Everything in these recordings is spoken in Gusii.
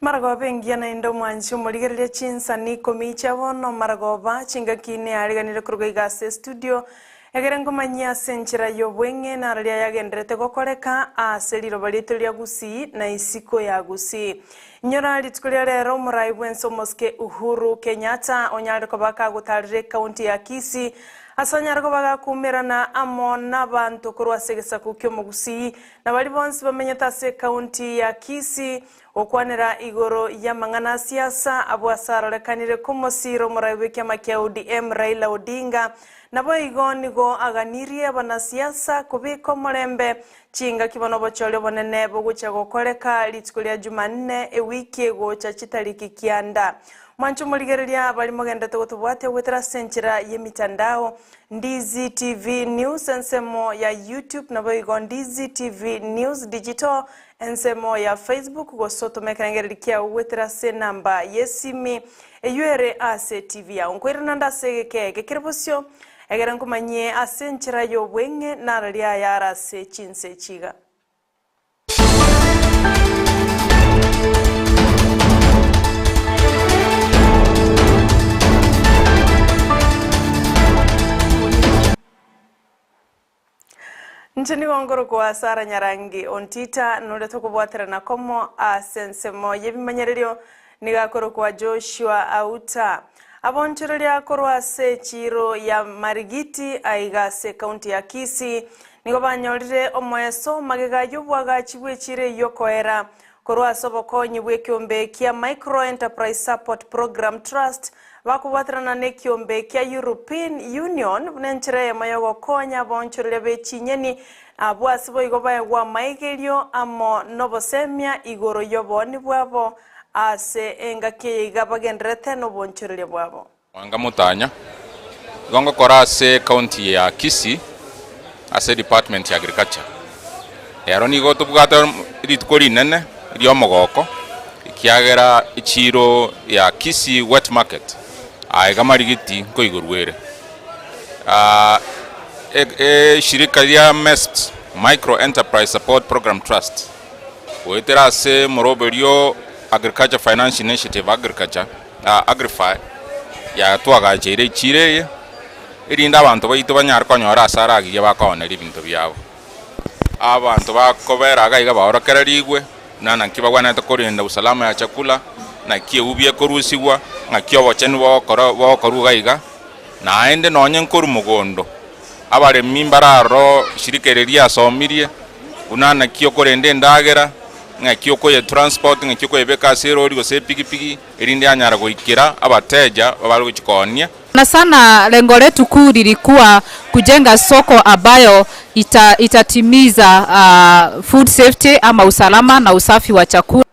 Maragoba engiya naende omwanchi omorigereria chinsani ikomi chia bono maragoba chingaki neareganire koruga iga ase estudio egere nkomanyie ase enchera y'obweng'e nararia yagenderete gokoreka ase riroba riaito ria Gusii na isiko ya Gusii. Inyora rituko ria rero omorai bwense omosike Uhuru Kenyatta onyare koba kagotarera ecounty ya Kisii ase onyare koba gakumerana amo nabanto korwa ase egesaku ki'omogusii na baria bonsi bamenyete ase ecounty ya Kisii Gokwanera igoro y'amang'ana a siasa abwo ase arorekanire komosiira omorai bw'ekiama kia ODM Raila Odinga, naboigo nigo aganirie abanasiasa kobeka omorembe chingaki bono obochori obonene bogochia gokoreka rituko ria Jumanne ewiki egocha chitariki kianda. Mwanche omorigereria baria mogenderete gotobwatia goetera ase enchera y'emitandao Ndizi TV News ensemo ya YouTube naboigo Ndizi TV News Digital Ensemo ya Facebook gose otome ekerengererio kiao goetera ase enamba y'esimi eyio ere ase TV yao. Nkoirana nde ase egeka eke kere bosio, egere nkomanyie ase enchera y'obweng'e nararia ayare ase chinse echi iga. Inche nigo nkorokwa Sarah Nyarangi Ontita, noria tokobwaterana komo ase ensemo y'ebimanyererio, nigo akorokwa Joshua Auta. Abonchoreria korwa ase echiiro ya Marigiti aiga ase ekaunti ya Kisii nigo banyorire omoeso magega y'obwagachi bw'echiiro eyio koera Korwa ase obokonyi bw'ekiombe kia Micro Enterprise Support Programme Trust bakobwaterana n'ekiombe kia European Union buna enchera eyemo y'ogokonya abaonchoreria be chinyeni abwo ase boigo baegwe amaigerio amo nobosemia igoro y'obooni bwabo ase engaki eye iga bagendererete nobonchoreria bwabo. Mwanga Mutanya, Igo ngokora ase ecounty ya Kisii ase department ya agriculture. Ero nigo tobwate rituko rinene ri'omogoko ekiagera echiro ya Kisii wet market aiga marigiti nkoigorwa ere. Eshirika ria MESPT, Micro Enterprise Support Program Trust, goetera ase omoroberio Agriculture Finance Initiative Agriculture, Agrify, yatwagacheire echiiro eye, erinde abanto baito banyare konyora ase aragiya bakooneria ebinto biabo. Abanto bakobera iga iga baorokererigwe, buna naki bagwenerete korinda usalama ya chakula, naki eubi ekorusigwa, ng'aki obochenu bogokora bogokorwa iga iga, naende nonye nkorwa mogondo, abaremi mbare aroro shirika eri riasomirie, buna naki okorenda endagera, ng'aki okoye transport, ng'aki okoyebeka ase erori gose epigipigi. Erinde anyare goikera abateja babare gochia koonia. Sana sana lengo letu kuu lilikuwa kujenga soko ambayo ita, itatimiza uh, food safety ama usalama na usafi wa chakula.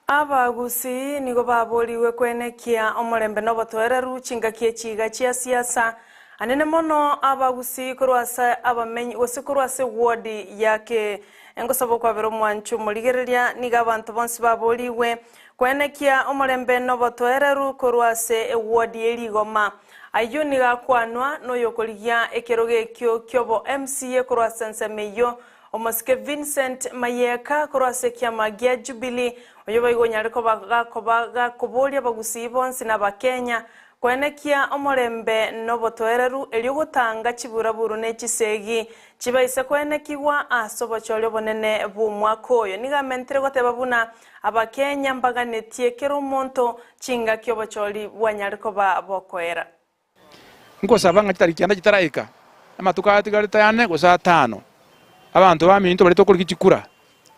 Abagusii nigo baborigwe kwenekia omorembe na obotoereru chingaki echi iga chia siasa. Anene mono abagusii korwa ase abamenyi gose korwa ase ward ya ke engosaba okwabera omwancho omorigereria nigo abanto bonsi baborigwe Kwenekia omorembe nobotoereru korwa ase ewodi ye rigoma. Ayio nigo akwanwa noyokorigia ekerogo ekio kiobo MCA korwa ase ensemo eyio, omosike Vincent Mayeka korwa ase ekiama gia Jubilee, oyo boigo onyare koba gakoba gakoboria abagusii bonsi na abakenya Koenekia omorembe nobotoereru, erio gotanga chiburaburu ne chisegi chibaise koenekigwa ase obochori obonene bw'omwaka oyo. Nigo amentire goteba buna Abakenya mbaganetie kera omonto chingaki obochori bwanyare koba bokoera. Nkosaba ng'a chitariki kianda chitaraika, amatuko atigarete ane gose atano, abanto baminto baria tokorigia chikura,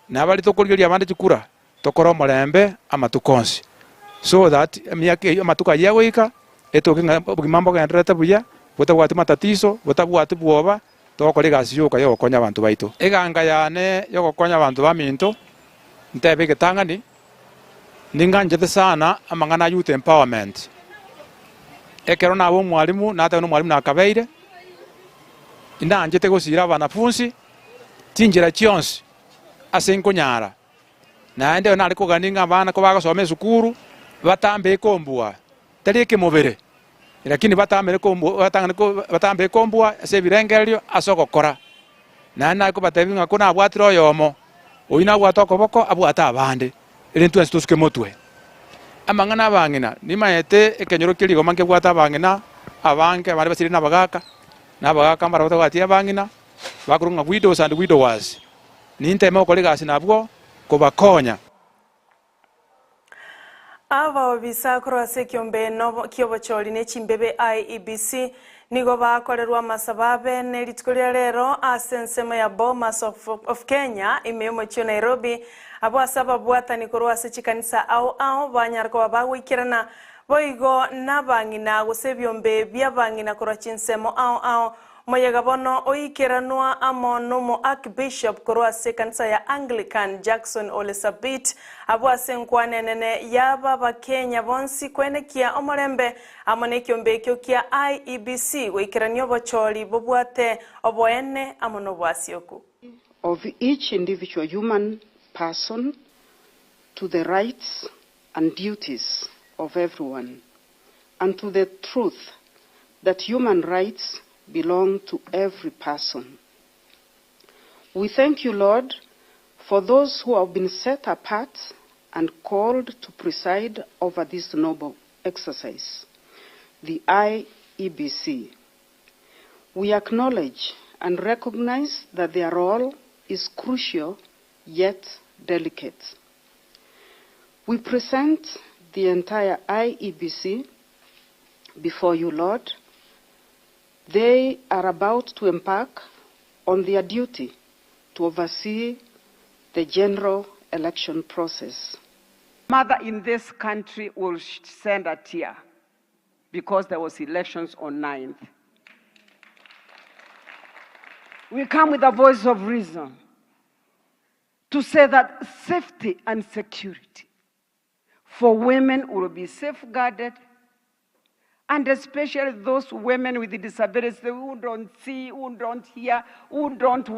na baria tokorigereria abande chikura, tokore omorembe amatuko onsi, so that emiaka eyio amatuko ayio agoika, etoke ng'a obogima mbogendererete buya, botabwati matatizo, botabwati bwoba, togokora egasi yoka yogokonya abanto baito. Eganga yane yogokonya abanto baminto, ntebe egetang'ani, ninganchete sana amang'ana a youth empowerment. Ekero naba omwalimu, nateba na omwalimu nakabeire, indanchete gosira abanafunsi, chinchera chionsi ase nkonyara. Naende oyo nare kogania ng'a abana kobagosoma esukuru, batambe ekombua, tari ekemobere, lakini batamere kombua batang'ane ko batambe ekombua ase ebirengererio ase ogokora. Naende nare kobatebia ng'a ko nabwatire oyomo, oyio nabwate okoboko abwate abande. Ere intwe ense tosuke motwe. Amang'ana 'abang'ina, Nimaete ekenyoro kia rigoma nkebwate abang'ina abange, abande basire nabagaaka, na abagaaka mbarabwo batabwati abang'ina, bakorokwa ng'a widows and widowers. Ninteme gokora egasi nabwo, kobakonya. Abaobisa korwa ase ekiombe ki'obochori ne chimbebe, IEBC, nigo bakorerwa amasabo abe ne rituko ria rero ase ensemo ya Bomas of Kenya ime y'omochie o Nairobi, abwo ase ababwatani korwa ase chikanisa ao ao banyare koba bagoikerana boigo nabang'ina gose ebiombe bi'abang'ina korwa chinsemo ao ao Moyega bono oikeranwa amo nomo-Archbishop korwa ase ekanisa ya Anglican Jackson Ole Sapit, abwo ase enkwana enene y'ababakenya bonsi koenekia omorembe amo nekiombe ekio kia IEBC goikerania obochori bobwate oboene amo noboasioku. Of each individual human person to the rights and duties of everyone and to the truth that human rights belong to every person. We thank you, Lord, for those who have been set apart and called to preside over this noble exercise, the IEBC. We acknowledge and recognize that their role is crucial yet delicate. We present the entire IEBC before you, Lord. They are about to embark on their duty to oversee the general election process. Mother in this country will send a tear because there was elections on 9th. We come with a voice of reason to say that safety and security for women will be safeguarded, and especially those women with disabilities who don't see, who don't hear, who don't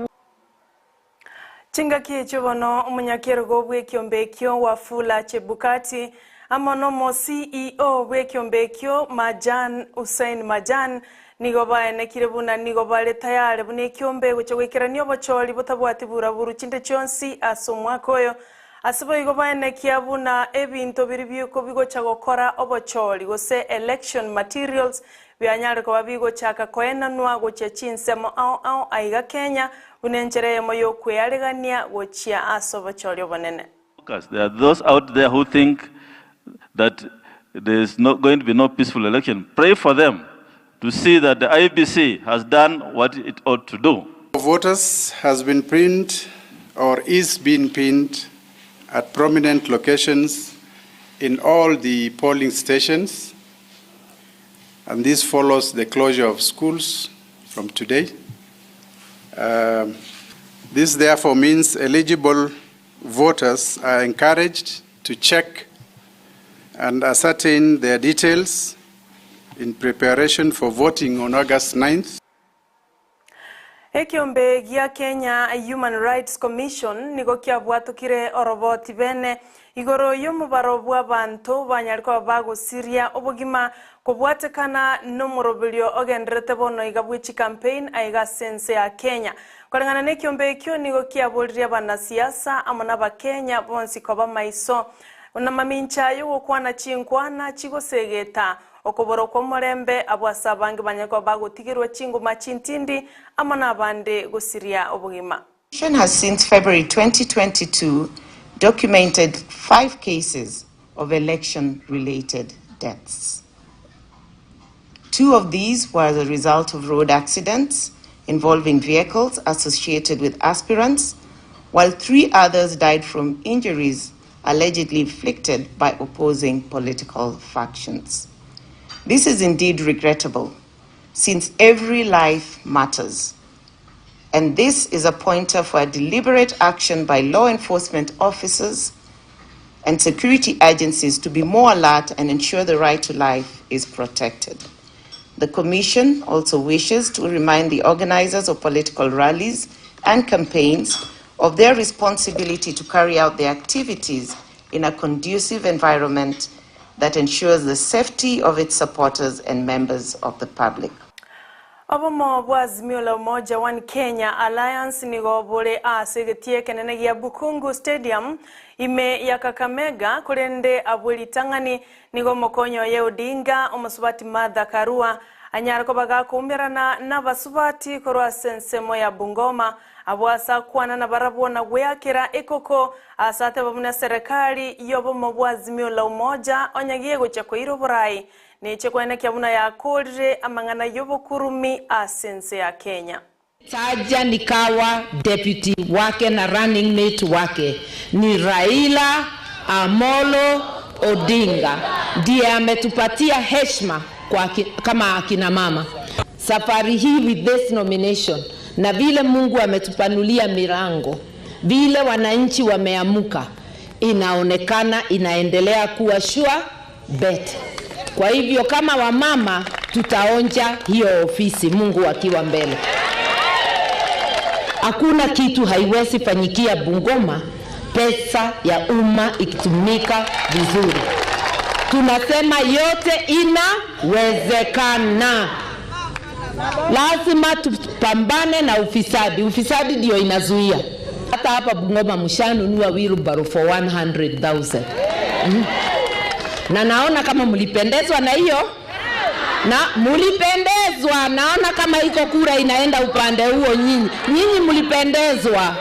Chingaki echio bono omonyakerogo bw'ekiombe ekio Wafula Chebukati amo nomo CEO bw'ekiombe ekio Marjan Hussein Marjan nigo baenekire buna nigo bare tayare buna ekiombe gochia goikerania obochori botabwati buraburu chinde chionsi ase omwaka oyo. Ase boigo baenekia buna ebinto biria bigocha gokora obochori gose election materials bianyare koba bigochaka koenanwa gochia chinsemo ao ao aiga Kenya buna enchera eyemo y'okwearegania gochia ase obochori obonene. There are those out there who think that there is not going to be no peaceful election. Pray for them to see that the IEBC has done what it ought to do. Voters has been pinned or is being pinned at prominent locations in all the polling stations, and this follows the closure of schools from today. This therefore means eligible voters are encouraged to check and ascertain their details in preparation for voting on August 9th. Ekiombe gia Kenya Human Rights Commission nigo kiabwatokire oroboti bene igoro y'omobaro bw'abanto banyare koba bagosiria obogima kobwatekana n'omoroberio ogenderete bono iga bwe chicampaign aiga ase ense ya Kenya. Koreng'ana n'ekiombe ekio nigo kiaboririe abanasiasa amo n'abakenya bonsi koba maiso na mamincha y'ogokwana chinkwana chigosegeta okobora kw'omorembe abwo ase abange banyare koba bagotigerwa chingoma chintindi amo n'abande gosiria obogima. Commission has since February 2022 documented 5 cases of election-related deaths. 2 of these were as a result of road accidents involving vehicles associated with aspirants, while 3 others died from injuries allegedly inflicted by opposing political factions. This is indeed regrettable, since every life matters. And this is a pointer for a deliberate action by law enforcement officers and security agencies to be more alert and ensure the right to life is protected. The Commission also wishes to remind the organizers of political rallies and campaigns of their responsibility to carry out their activities in a conducive environment that ensures the safety of its supporters and members of the public. Obomo bwa Azimio la Umoja One Kenya Alliance nigo bore ase egetii ekenene gia Bukhungu Stadium ime ya Kakamega korende abwo ritang'ani nigo omokonyi oye Odinga omosubati Martha Karua anyare koba gakoumerana nabasubati korwa ase ensemo ya Bungoma abwo ase akwana nabarabwo na gweakera ekoko ase ateba buna eserekari y'obomo bwa Azimio la Umoja onye gegochia koira oborai Neche kwenekia buna yakorire amang'ana y'obokurumi ase ense ya Kenya. Taja nikawa deputy wake na running mate wake ni Raila Amolo Odinga, ndiye ametupatia heshima kwa kama akina mama. Safari hii with this nomination na vile Mungu ametupanulia milango, vile wananchi wameamuka, inaonekana inaendelea kuwa sure bet. Kwa hivyo kama wamama tutaonja hiyo ofisi Mungu akiwa mbele. Hakuna kitu haiwezi fanyikia Bungoma, pesa ya umma ikitumika vizuri. Tunasema yote inawezekana. Lazima tupambane na ufisadi. Ufisadi ndio inazuia. Hata hapa Bungoma mshanunua wheelbarrow for 100,000. Na naona kama mlipendezwa na hiyo, na mlipendezwa, naona kama iko kura inaenda upande huo. Nyinyi nyinyi mlipendezwa.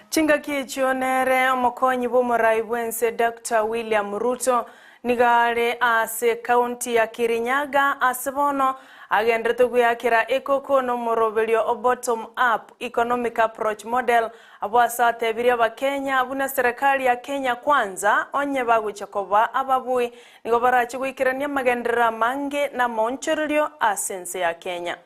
Chingaki echio nere omokonyi bw'omorai bwense Dr. William Ruto nigo are ase ekaunti ya Kirinyaga ase bono agenderete goeakera ekoko na omoroberio o Bottom Up Economic Approach Model abwo ase atebirie abakenya buna serikali ya Kenya Kwanza onye bagochia koba ababui nigo barache goikerania amagenderero amange na amaonchorerio ase ense ya Kenya.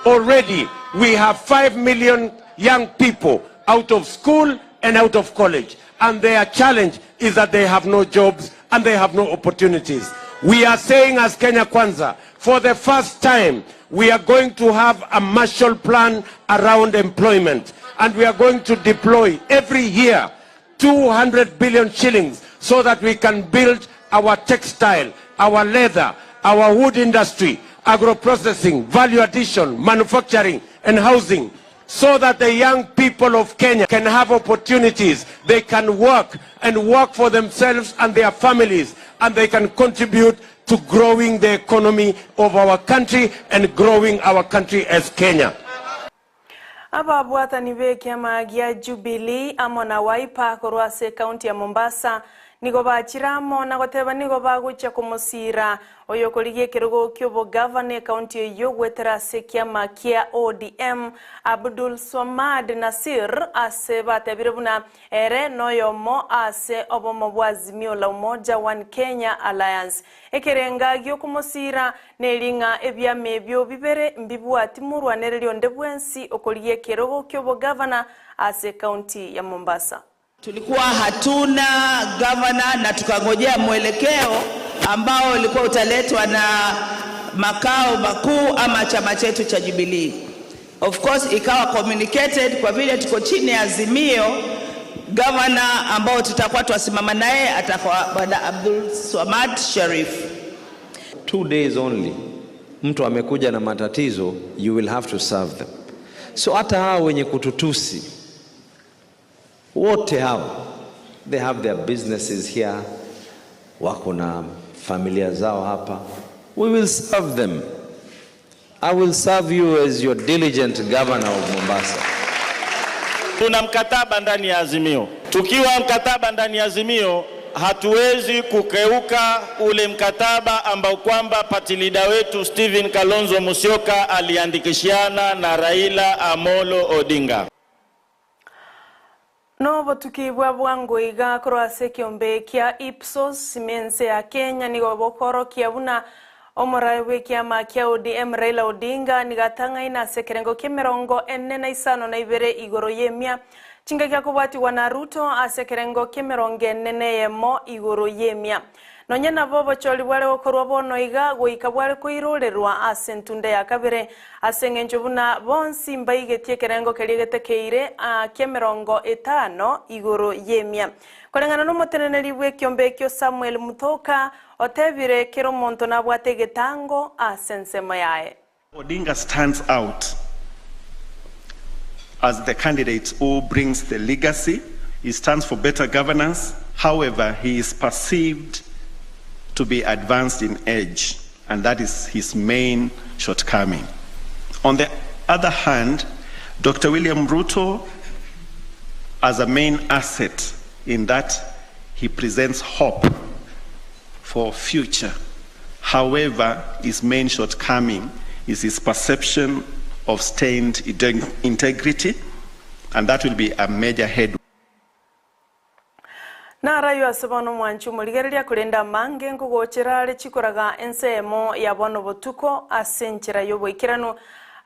Already we have 5 million young people out of school and out of college. And their challenge is that they have no jobs and they have no opportunities. We are saying as Kenya Kwanza, for the first time, we are going to have a Marshall Plan around employment. And we are going to deploy every year 200 billion shillings so that we can build our textile, our leather, our wood industry, agro-processing, value addition, manufacturing, and housing, so that the young people of Kenya can have opportunities, they can work and work for themselves and their families, and they can contribute to growing the economy of our country and growing our country as Kenya. Ababwatani b'ekiama gia Jubilee amo na Wiper korwa ase ekaunti ya Mombasa nigo bachire amo na goteba nigo bagochia komosira oyokorigia ekerogo ki'obogavana ekaunti eyio goetera ase ekiama kia ODM Abdul Swamad Nassir ase batebire buna ere noyomo ase obomo bwa Azimio la Umoja One Kenya Alliance. Ekerenga gi'okomosira neri ng'a ebiama ebio bibere mbibwati morwanereria onde bwensi okorigia ekerogo ki'obogavana ase ekaunti ya Mombasa. Tulikuwa hatuna gavana na tukangojea mwelekeo ambao ulikuwa utaletwa na makao makuu ama chama chetu cha Jubilee. Of course ikawa communicated kwa vile tuko chini ya Azimio, gavana ambao tutakuwa twasimama naye atakuwa Bwana Abdul Swamad Sharif. 2 days only, mtu amekuja na matatizo, you will have to serve them. So hata hao wenye kututusi wote hao, they have their businesses here, wako na familia zao hapa. We will serve them. I will serve you as your diligent governor of Mombasa. Tuna mkataba ndani ya Azimio. Tukiwa mkataba ndani ya Azimio, hatuwezi kukeuka ule mkataba ambao kwamba party leader wetu Stephen Kalonzo Musyoka aliandikishiana na Raila Amolo Odinga. Nobotuki bwa bwango iga korwa ase ekiombe kia Ipsos ime ense ya Kenya nigo bokorokia buna omorae bw'ekiama kia ODM Raila Odinga nigo atang'aine ase ekerengo kia emerongo ene na isano na ibere igoro y'emia chingaki akobwatigwa na Ruto ase ekerengo kia emerongo ene na eyemo igoro y'emia. Nonya nabo obochori bware gokorwa bono iga goika bware koirorerwa ase entunda ya kabere, ase engencho buna bonsi mbaigetie ekerengo keria getekeire ki'emerongo etano igoro y'emia. Koreng'ana nomoteneneri bw'ekiombe ekio Samuel Muthoka, otebire kera omonto nabwate egetango ase ensemo yaye. Odinga stands out as the candidate who brings the legacy. He stands for better governance. However, he is perceived to be advanced in age, and that is his main shortcoming. On the other hand, Dr. William Ruto as a main asset in that he presents hope for future. However, his main shortcoming is his perception of stained integrity, and that will be a major head. Naraywe ase bono omwanchi omorigereria, korende amange nkogochera are chikoraga ensemo ya bono botuko ase enchera y'oboikeranu.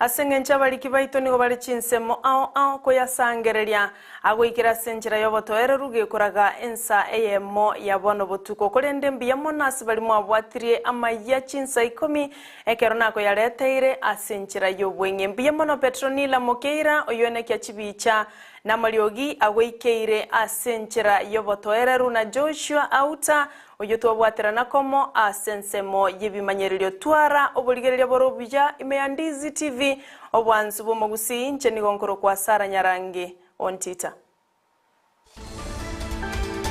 Ase engencho abariki baito nigo bare chinsemo ao ao koyasangereria, agoikera ase enchera y'obotoereru gekoraga ensa eyemo ya bono botuko. Korende mbuya mono ase baria mwabwatirie amayia chinsa ikomi, ekero nakoyareteire ase enchera y'obweng'e. Mbuya mono Petronila Mokeira, oyoenekia chibicha Namariogi agoikeire ase enchera y'obotoereru na Joshua Auta, oyio twabwaterana komo ase ensemo y'ebimanyererio. Twara oborigereria bore obuya ime ya Ndizi TV, obwansu bw'omogusii, inche nigo nkorokwa Sarah Nyarangi Ontita.